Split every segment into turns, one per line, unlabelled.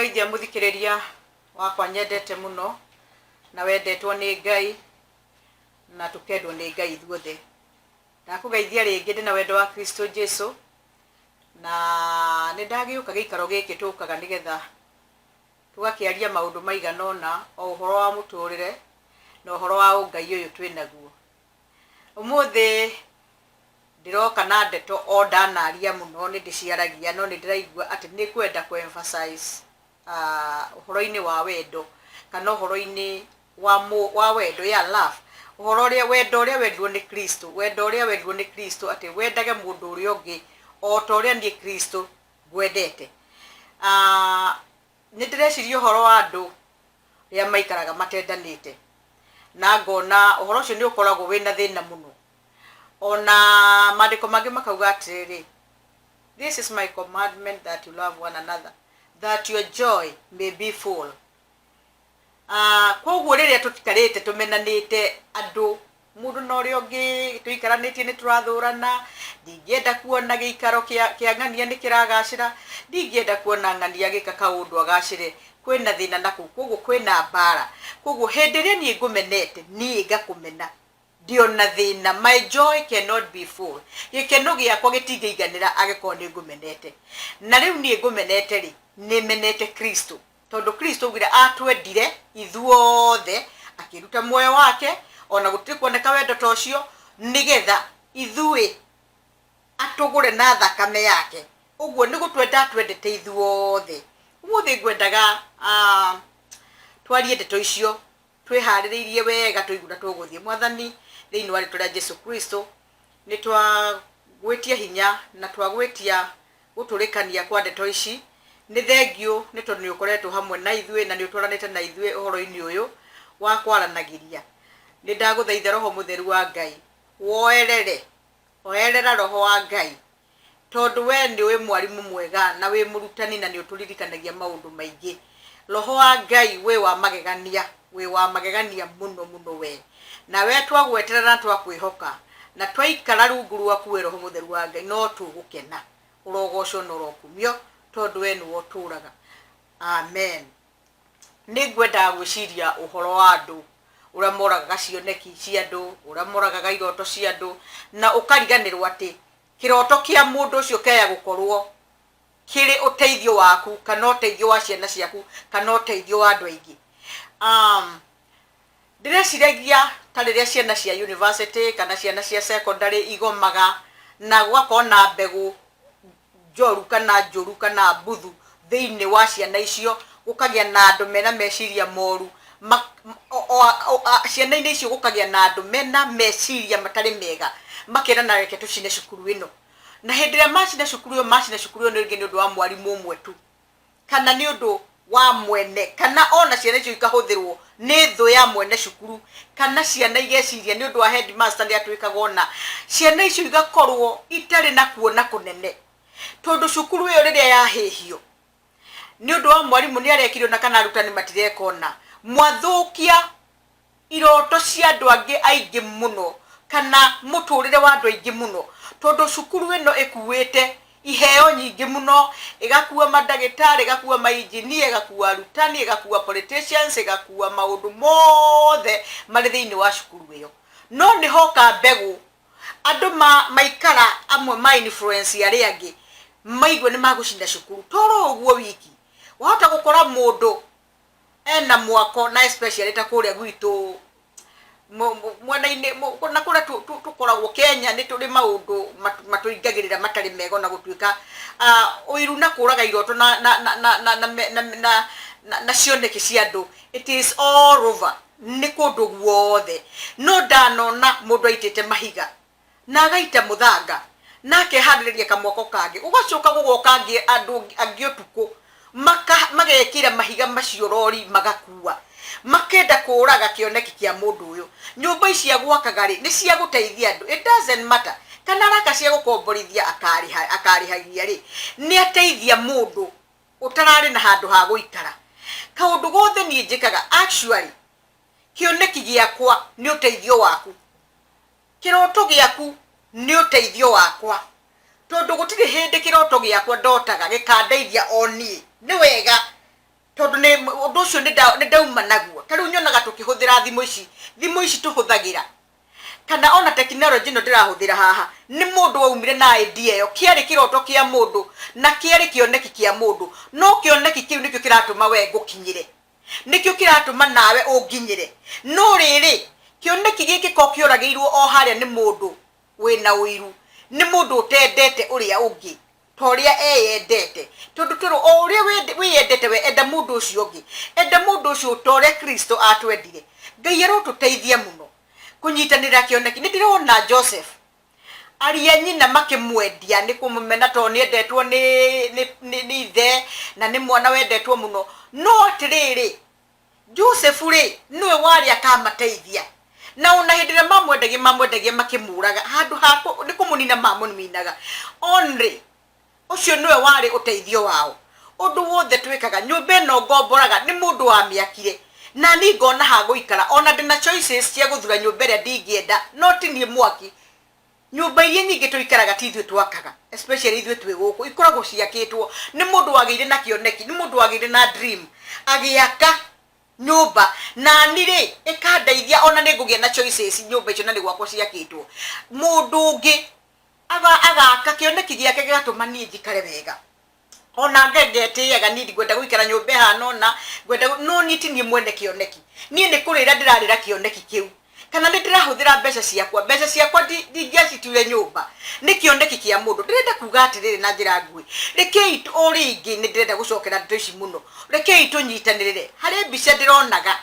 Ndakũgeithia mũthikĩrĩria wakwa nyendete mũno na wendetwo nĩ Ngai na tũkendwo nĩ Ngai ithuothe. Ndakũgeithia rĩngĩ ndĩna wendo wa Kristo Jesu na nĩ ndagĩũka gĩikaro gĩkĩ tũkaga nĩgetha tũgakĩaria maũndũ maigana ũna o ũhoro wa mũtũrĩre na ũhoro wa ũngai ũyũ twĩnaguo. Ũmũthĩ ndĩroka na ndeto o ndanaria mũno nĩ ndĩciaragia no nĩ ndĩraigua atĩ nĩ ngwenda kũ emphasize ũhoro-inĩ wa wendo kana ũhoro-inĩ wa mũ, wa wendo ya love ũhoro ũrĩa wendo ũrĩa wendirwo nĩ Kristo wendo ũrĩa wendirwo nĩ Kristo atĩ wendage mũndũ ũrĩa ũngĩ o ta ũrĩa niĩ Kristo ngwendete. Nĩ ndĩreciria ũhoro wa andũ rĩa maikaraga matendanĩte, na ngona ũhoro ũcio nĩ ũkoragwo wĩna thĩna mũno. Ona maandĩko mangĩ makauga atĩrĩrĩ, this is my commandment that you love one another, that your joy may be full. Ah, koguo rĩrĩa tũtikarĩte tũmenanĩte andũ mũndũ na ũrĩa ũngĩ tũikaranĩtie nĩ tũrathũrana ndingĩenda kuona gĩikaro kĩa kĩa ng'ania nĩ kĩragacĩra ndingĩenda kuona ng'ania agĩka kaũndũ agacĩre kwĩna thĩna na kũu koguo kwĩna mbara koguo hĩndĩ ĩrĩa niĩ ngũmenete niĩ ngakũmena ndĩ ona thĩna my joy cannot be full gĩkeno gĩakwa gĩtingĩiganĩra angĩkorwo nĩ ngũmenete na rĩu niĩ ngũmenete rĩ nĩ menete Kristo Tondũ Kristo augire atwendire ithuothe, akĩruta muoyo wake, o na gũtirĩ kuoneka wendo ta ũcio, nĩgetha ithuĩ atũgũre na thakame yake. Ũguo nĩ gũtwenda atwendete ithuothe. Ũmũthĩ ngwendaga twarie ndeto icio twĩharĩrĩirie wega tũigue na tũgũthiĩ. Mwathani, thĩinĩ wa rĩtwa rĩa Jesu Kristo, nĩ twagwĩtia hinya na twagwĩtia gũtũrĩkania kwa ndeto ici. Nĩ thengiũ nĩ tondũ nĩ ũkoretwo hamwe na ithuĩ na nĩ ũtwaranĩte na ithuĩ ũhoro-inĩ ũyũ wa kwaranagĩria. Nĩ ndagũthaitha Roho Mũtheru wa Ngai, woerere, oerera Roho wa Ngai, tondũ we nĩũĩ mwarimũ mwega na wĩ mũrutani na nĩ ũtũririkanagia maũndũ maingĩ. Roho wa Ngai wĩ wa magegania, wĩ wa magegania mũno mũno we. Nawe twagweterera na twakwĩhoka, na twaikara rungu rwaku we Roho Mũtheru wa Ngai, no tũgũkena. Ũrogocwo na ũrokumio, tondũ we nĩwe ũtũraga. Amen. Nĩ ngwendaga gwĩciria ũhoro wa andũ, ũrĩa moragaga cioneki cia andũ, ũrĩa moragaga iroto cia andũ, na ũkariganĩrwo atĩ kĩroto kĩa mũndũ ũcio kĩaya gũkorwo kĩrĩ ũteithio waku, kana ũteithio wa ciana ciaku, kana ũteithio wa andũ aingĩ. Ndĩreciragia ta rĩrĩa ciana cia university kana ciana cia secondary igomaga na gũgakorwo na mbegũ njoru kana njũru kana mbuthu thĩinĩ wa ciana icio, gũkagĩa na andũ mena meciria moru, ciana-inĩ icio gũkagĩa na andũ mena meciria matarĩ mega, makerana reke tũcine cukuru ĩno. Na hĩndĩ ĩrĩa macina cukuru ĩyo, macina cukuru ĩyo rĩngĩ nĩ ũndũ wa mwarimũ ũmwe tu. kana nĩ ũndũ wa mwene, kana o na ciana icio ikahũthĩrwo nĩ thũ ya mwene cukuru, kana ciana igeciria nĩ ũndũ wa headmaster nĩ atwĩkaga ũna, ciana icio igakorwo itarĩ na kuona kũnene, tondũ cukuru ĩyo rĩrĩa yahĩhio nĩ ũndũ wa mwarimũ nĩ arekire ũna kana arutani matireka ũna, mwathũkia iroto cia andũ angĩ aingĩ mũno kana mũtũrĩre wa andũ aingĩ mũno, tondũ cukuru ĩno ĩkuĩte iheo nyingĩ mũno, ĩgakua mandagĩtarĩ, ĩgakua ma engineer, ĩgakua arutani, ĩgakua politicians, ĩgakua maũndũ mothe marĩ thĩinĩ wa cukuru ĩyo. No nĩ hoka mbegũ, andũ maikara amwe ma influence arĩa angĩ, maigue nĩ magũcina cukuru. To oro ũguo wiki, wahota gũkora mũndũ ena mwako na especially ta kũrĩa gwitũ mwena-inĩ na kũrĩa tũkoragwo Kenya nĩ tũrĩ maũndũ matũingagĩrĩra matarĩ mega ona gũtuĩka ũiru na kũraga iroto na na na na na na na na na na cioneki cia andũ it is all over nĩ kũndũ guothe no ndanona mũndũ aitĩte mahiga na agaita mũthanga, na akeharĩrĩria kamwako kangĩ, gũgacoka gũgoka angĩ andũ angĩ ũtukũ, maka, magekĩra mahiga macio rori magakua, makenda kũraga kĩoneki kĩa mũndũ ũyũ. Nyũmba ici agwakaga-rĩ, nĩ cia gũteithia andũ, it doesn't matter kana araka cia gũkomborithia akarĩha, akarĩhagia-rĩ, nĩ ateithia mũndũ ũtararĩ na handũ ha gũikara. Kaũndũ gothe niĩ njĩkaga, actually kĩoneki gĩakwa nĩ ũteithio waku. Kĩroto gĩaku nĩ ũteithio wakwa, tondũ gũtirĩ hĩndĩ kĩroto gĩakwa ndotaga gĩkandeithia o niĩ. Nĩ wega Tondũ nĩ ũndũ ũcio nĩ ndauma naguo. Ta rĩu nyonaga tũkĩhũthĩra thimũ ici, thimũ ici tũhũthagĩra kana ona tekinoronjĩ ĩno ndĩrahũthĩra haha, nĩ mũndũ waumire na idea ĩyo. Kĩarĩ kĩroto kĩa mũndũ na kĩarĩ kĩoneki kĩa mũndũ, no kĩoneki kĩu nĩkĩo kĩratũma we ngũkinyĩre, nĩkĩo kĩratũma nawe ũnginyĩre. No rĩrĩ, kĩoneki gĩkĩ ko kĩoragĩirwo o harĩa nĩ mũndũ wĩna ũiru, nĩ mũndũ ũtendete ũrĩa ũngĩ ta ũrĩa eyendete. Tondũ twerwo o ũrĩa wĩyendete we, enda mũndũ ũcio ũngĩ, enda mũndũ ũcio ta ũrĩa Kristo atwendire. Ngai arotũteithia mũno kũnyitanĩra kĩoneki. Nĩ ndĩrona Joseph aria nyina makĩmwendia nĩ kũmũmena tondũ nĩ endetwo nĩ nĩ nĩ ithe na nĩ mwana wendetwo mũno. No atĩrĩrĩ, Jusufu-rĩ, nĩwe warĩ akamateithia. Na o na hĩndĩ ĩrĩa mamwendagia, mamwendagia makĩmũraga, handũ ha nĩ kũmũnina mamũninaga. Only ũcio nĩwe warĩ ũteithio wao. Ũndũ wothe twĩkaga, nyũmba ĩno ngomboraga nĩ mũndũ wamĩakire, na niĩ ngona ha gũikara. O na ndĩna choices cia gũthura nyũmba ĩrĩa ndingĩenda, no ti niĩ mwaki. Nyũmba iria nyingĩ tũikaraga ti ithuĩ twakaga, especially ithuĩ twĩ gũkũ, ikoragwo ciakĩtwo nĩ mũndũ wagĩire na kĩoneki, nĩ mũndũ wagĩire na dream, agĩaka nyũmba. Nani rĩ, ĩkandeithia ona nĩ ngũgĩa na choices nyũmba icio na nĩ gwakwa ciakĩtwo. Mũndũ ũngĩ agaka kĩoneki gĩake gĩgatũma niĩ njikare wega. Ona ngetĩaga niĩ ngwenda gũikara nyũmba ĩhana ũna, ngwenda, no niĩ ti niĩ mwene kĩoneki. Niĩ nĩ kũrĩra ndĩrarĩra kĩoneki kĩu, kana nĩ ndĩrahũthĩra mbeca ciakwa, mbeca ciakwa ndingĩacituire nyũmba, nĩ kĩoneki kĩa mũndũ. Ndĩrenda kuga atĩrĩrĩ na njĩra nguhĩ, rekei o rĩngĩ nĩ ndĩrenda gũcokera ndeto ici mũno, rekei tũnyitanĩrĩre. Harĩ mbica ndĩronaga,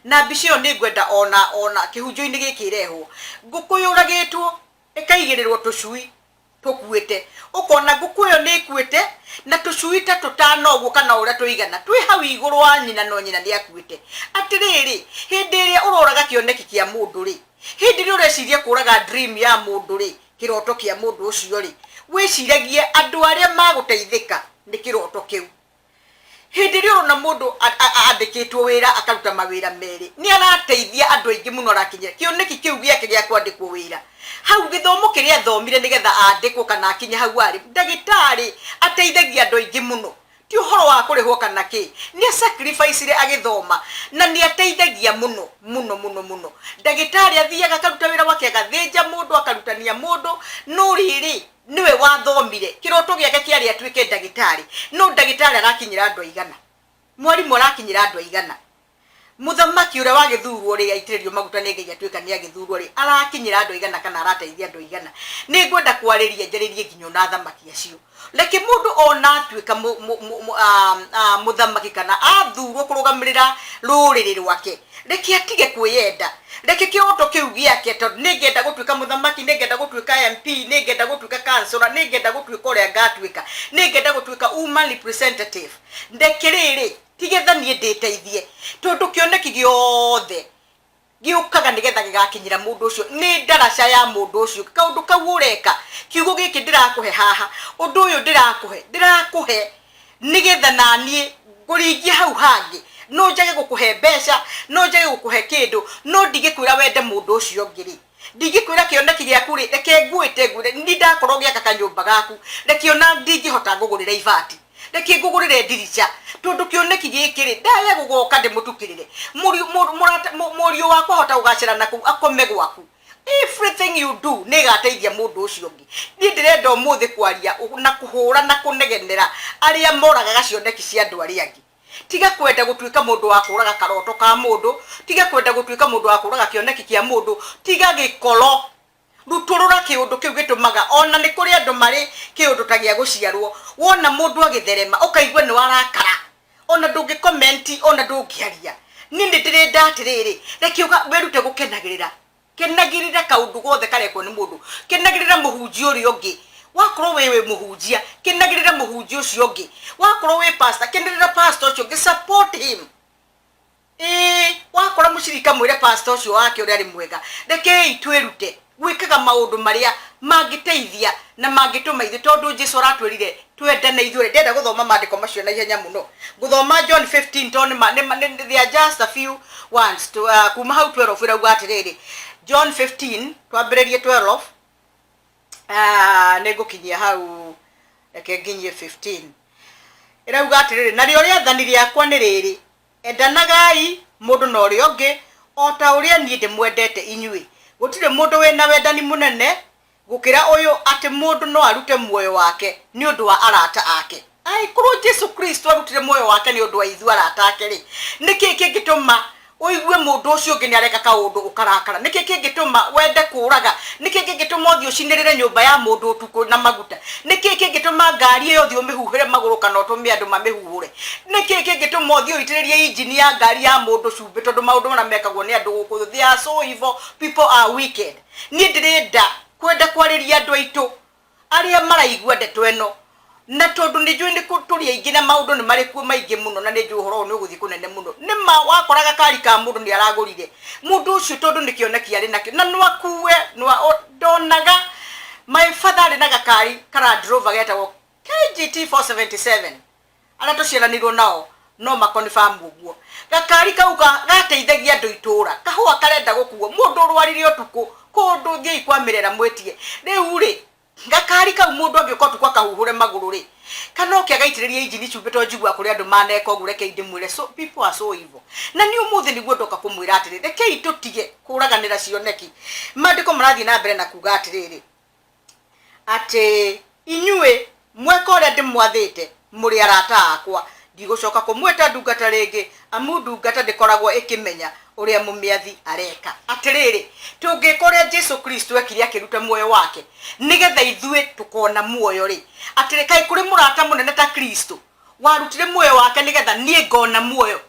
na mbica ĩyo nĩ ngwenda ona ona kĩhunjio-inĩ gĩkĩ ĩrehwo. Ngũkũ yũragĩtwo ĩkaigĩrĩrwo tũcui tũkuĩte. Ũkona ngũkũ ĩyo nĩ ĩkuĩte na tũcui ta tũtano ũguo kana ũrĩa tũigana twĩ hau igũrũ wa nyina, no nyina nĩ akuĩte. Atĩrĩrĩ, hĩndĩ ĩrĩa ũroraga kĩoneki kĩa mũndũ rĩ, hĩndĩ ĩrĩa ũreciria kũraga dream ya mũndũ rĩ, kĩroto kĩa mũndũ ũcio rĩ, wĩciragie andũ arĩa magũteithĩka nĩ kĩroto kĩu. Hĩndĩ ĩrĩa ũrona mũndũ andĩkĩtwo wĩra akaruta mawĩra merĩ, nĩ arateithia andũ aingĩ mũno arakinyĩra kĩoneki kĩu gĩake gĩa kwandĩkwo wĩra. Hau gĩthomo kĩrĩa athomire nĩgetha andĩkwo kana akinye hau arĩ, ndagĩtarĩ ateithagia andũ aingĩ mũno. Ti ũhoro wa kũrĩhwo kana kĩ, nĩ a sacrifice agĩthoma na nĩ ateithagia mũno mũno mũno mũno. Ndagĩtarĩ athiaga akaruta wĩra wake, agathĩnja mũndũ, akarutania mũndũ, no rĩrĩ, Nĩwe wathomire, kĩroto gĩake kĩarĩ atuĩke ndagĩtarĩ, no ndagĩtarĩ arakinyĩra andũ aigana? Mwarimũ arakinyĩra andũ aigana? Mũthamaki ũrĩa wagĩthurwo rĩ, aitĩrĩrio maguta nĩ Ngai atuĩka nĩ agĩthurwo rĩ, arakinyĩra andũ aigana kana arateithia andũ aigana? Nĩ ngwenda kwarĩria njarĩrie nginya ona athamaki acio. Reke mũndũ ona atuĩka mũthamaki kana athurwo kũrũgamĩrĩra rũrĩrĩ rwake, Reke atige kwĩyenda. Reke kĩroto kĩu gĩake, tondũ nĩngenda gũtuĩka mũthamaki, nĩngenda gũtuĩka MP, nĩngenda gũtuĩka councillor, nĩngenda gũtuĩka ũrĩa ngatuĩka, nĩngenda gũtuĩka woman representative. Reke rĩrĩ, ti getha niĩ ndĩteithie, tondũ kĩoneki gĩothe gĩũkaga nĩgetha gĩgakinyĩra mũndũ ũcio, nĩ ndaraca ya mũndũ ũcio. Kaũndũ kau ũreka, kiugo gĩkĩ ndĩrakũhe haha, ũndũ ũyũ ndĩrakũhe, ndĩrakũhe nĩgetha naniĩ ngũringie hau hangĩ. No njage gũkũhe mbeca, no njage gũkũhe kĩndũ, no ndingĩkwĩra wende mũndũ ũcio ũngĩ rĩ, ndingĩkwĩra kĩoneki gĩaku rĩ, reke ngwĩte ngwĩre niĩ ndakorwo ngĩaka kanyũmba gaku, reke ona ndingĩhota ngũgũrĩre ibati, reke ngũgũrĩre ndirica, tondũ kĩoneki gĩkĩ rĩ, ndaya gũgoka ndĩmũtukĩrĩre. Mũriũ wakwa ahota gũgacĩra nakũu akome gwaku. Everything you do nĩ ĩgateithia mũndũ ũcio ũngĩ. Niĩ ndĩrenda ũmũthĩ kwaria na kũhũra na kũnegenera arĩa moragaga cioneki cia andũ arĩa angĩ. Tiga kwenda gũtuĩka mũndũ wa kũraga karoto ka mũndũ, tiga kwenda gũtuĩka mũndũ wa kũraga kĩoneki kĩa mũndũ, tiga gĩkoro. Rutũrũra kĩũndũ kĩu gĩtũmaga ona nĩ kũrĩ andũ marĩ kĩũndũ ta gĩa gũciarwo, wona mũndũ agĩtherema ũkaigua nĩ warakara. Ona ndũngĩ comment ona ndũngĩaria. Niĩ nĩ ndĩrenda atĩrĩrĩ, reke wĩrute gũkenagĩrĩra. Kenagĩrĩra kaũndũ gothe karekwo nĩ mũndũ. Kenagĩrĩra mũhunjia ũrĩa ũngĩ. Wakorwo wĩ wĩ mũhunjia, kenagĩrĩra mũhunjia ũcio ũngĩ. Wakorwo wĩ pastor, kenerera pastor ũcio ũngĩ, support him. Ĩĩ, wakora mũcirika mwĩre pastor ũcio wake ũrĩa arĩ mwega. Rekei twĩrute gwĩkaga maũndũ marĩa mangĩteithia na mangĩtũma ithuĩ, tondũ Jesu aratwĩrire twendane ithuĩ. Ndĩrenda gũthoma maandĩko macio na ihenya mũno. Ngũthoma John 15 tondũ nĩ they are just a few ones. To, kuma hau 12 ĩrauga atĩrĩrĩ, John 15, twambĩrĩrie 12, nĩ ngũkinyia hau, reke nginyie 15. Ĩrauga atĩrĩrĩ, narĩo rĩathani rĩakwa nĩ rĩrĩ, Endanagai mũndũ na ũrĩa ũngĩ o ta ũrĩa niĩ ndĩmwendete inyuĩ. Gũtirĩ mũndũ wĩ na wendani mũnene gũkĩra ũyũ, atĩ mũndũ no arute muoyo wake nĩ ũndũ wa arata ake. Angĩkorũo Jesu Kristo arutire muoyo wake nĩ ũndũ wa ithuĩ arata ake-rĩ, nĩ kĩĩ kĩngĩtũma ũigue mũndũ ũcio ũngĩ nĩ areka kaũndũ ũkarakara? Nĩ kĩĩ kĩngĩtũma wende kũũraga? Nĩ kĩĩ kĩngĩtũma ũthiĩ ũcinĩrĩre nyũmba ya mũndũ ũtukũ na maguta? Nĩ kĩĩ kĩngĩtũma ngari ĩyo ũthiĩ ũmĩhuhĩre magũrũ kana ũtũme andũ mamĩhuhũre? Nĩ kĩĩ kĩngĩtũma ũthiĩ ũitĩrĩrie injini ya ngari ya mũndũ cumbĩ tondũ maũndũ marĩa mekagwo nĩ andũ gũkũ thĩ, they are so evil, people are wicked. Niĩ ndĩrenda kwenda kwarĩria andũ aitũ arĩa maraigua ndeto ĩno, na tondũ nĩ njũĩ nĩ tũrĩ aingĩ na maũndũ nĩ marĩ kuo maingĩ mũno na nĩ njũĩ ũhoro ũyũ nĩ ũgũthiĩ kũnene mũno. Nĩ ma wakora gakari ka mũndũ nĩ aragũrire, mũndũ ũcio tondũ nĩ kĩoneki arĩ nakĩo na no akue, ndonaga my father arĩ na gakari ka Land Rover getagwo KGT 477 arĩa tũciaranĩirwo nao no makonfamu ũguo. Gakari kau gateithagia andũ itũra, kahũa karenda gũkuo, mũndũ ũrwarire ũtukũ, kũndũ thiĩi kwa Mĩrera mwĩtie. Rĩu rĩ, gakari kau mũndũ angĩũka ũtukũ akahuhũre magũrũ rĩ, kana oke agaitĩrĩrie injini cumbĩ tondũ njiguaga kũrĩ andũ maneka ũguo, rekei ndĩmwĩre, so people are so evil. Na niĩ ũmũthĩ nĩguo ndoka kũmwĩra atĩrĩ, rekei tũtige kũraganĩra cioneki. Maandĩko marathiĩ na mbere na kuga atĩrĩrĩ, atĩ inyuĩ mweka ũrĩa ndĩmwathĩte, mũrĩ arata akwa. Ndigũcoka kũmwĩta ndungata rĩngĩ, amu ndungata ndĩkoragwo ĩkĩmenya ũrĩa mũmĩathi areka. Atĩrĩrĩ, tũngĩka ũrĩa Jesu Kristo ekire akĩruta muoyo wake nĩgetha ithuĩ tũkona muoyo-rĩ, atĩrĩ, kaĩ kũrĩ mũrata mũnene ta Kristo, warutire muoyo wake nĩgetha niĩ ngona muoyo?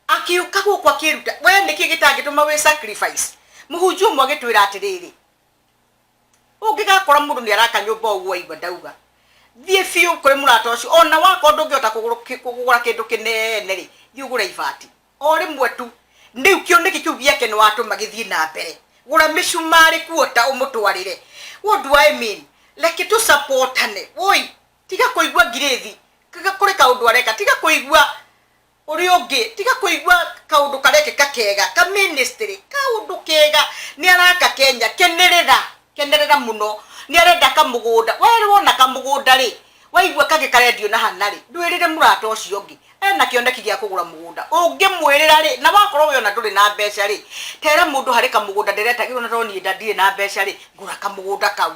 Akĩũka gũkũ akĩruta. We nĩkĩ gĩtangĩtũma wĩ sacrifice? Mũhunjia ũmwe agĩtwĩra atĩrĩrĩ, Ũngĩgakora mũndũ nĩ araka nyũmba ũguo waigua ndauga, thiĩ biũ kũrĩ mũrata ũcio, ona wakorwo ndũngĩhota kũgũra kĩndũ kĩnene rĩ, thiĩ ũgũre ibati o rĩmwe tu. Rĩu kĩoneki kĩu gĩake nĩ watũma gĩthiĩ na mbere. Gũra mĩcumarĩ kuota ũmũtwarĩre. What do I mean? Reke tũ support ane. Woi, tiga kũigua ngirĩthi, kũrĩ kaũndũ areka, tiga kũigua Ũrĩa ũngĩ, tiga kũigua kaũndũ karekĩka kega, ka ministry, kaũndũ kega, nĩ araka Kenya, kenerera, kenerera mũno, nĩ arenda kamũgũnda, we wona kamũgũnda rĩ, waigua kangĩ karendio na hana rĩ, ndwĩrĩre mũrata ũcio ũngĩ, ena kĩoneki gĩa kũgũra mũgũnda, ũngĩmwĩrĩra rĩ, na wakorwo we ona ndũrĩ na mbeca rĩ, tera mũndũ harĩ kamũgũnda ndĩretagĩrwo na tondũ niĩ ndirĩ na mbeca rĩ, ngũra kamũgũnda kau.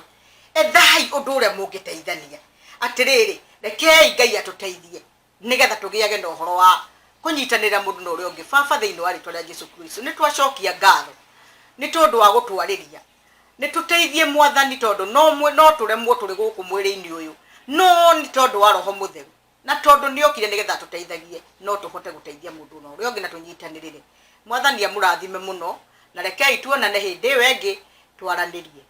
Ethai ũndũ ũrĩa mũngĩteithania. Atĩrĩrĩ, rekei Ngai atũteithie. nĩ getha tũgĩage na ũhoro wa kũnyitanĩra mũndũ na ũrĩa ũngĩ. Baba, thĩinĩ wa rĩtwa rĩa Jesu Kristo, nĩ twacokia ngatho nĩ tondũ wa gũtwarĩria. Nĩ tũteithie Mwathani, tondũ no, no tũremwo tũrĩ gũkũ mwĩrĩ-inĩ ũyũ, no nĩ tondũ wa Roho Mũtheru, na tondũ nĩ okire nĩ getha atũteithagie, no tũhote gũteithia mũndũ na ũrĩa ũngĩ na tũnyitanĩrĩre. Mwathani amũrathime mũno, na rekei tuonane hĩndĩ ĩyo ĩngĩ twaranĩrie.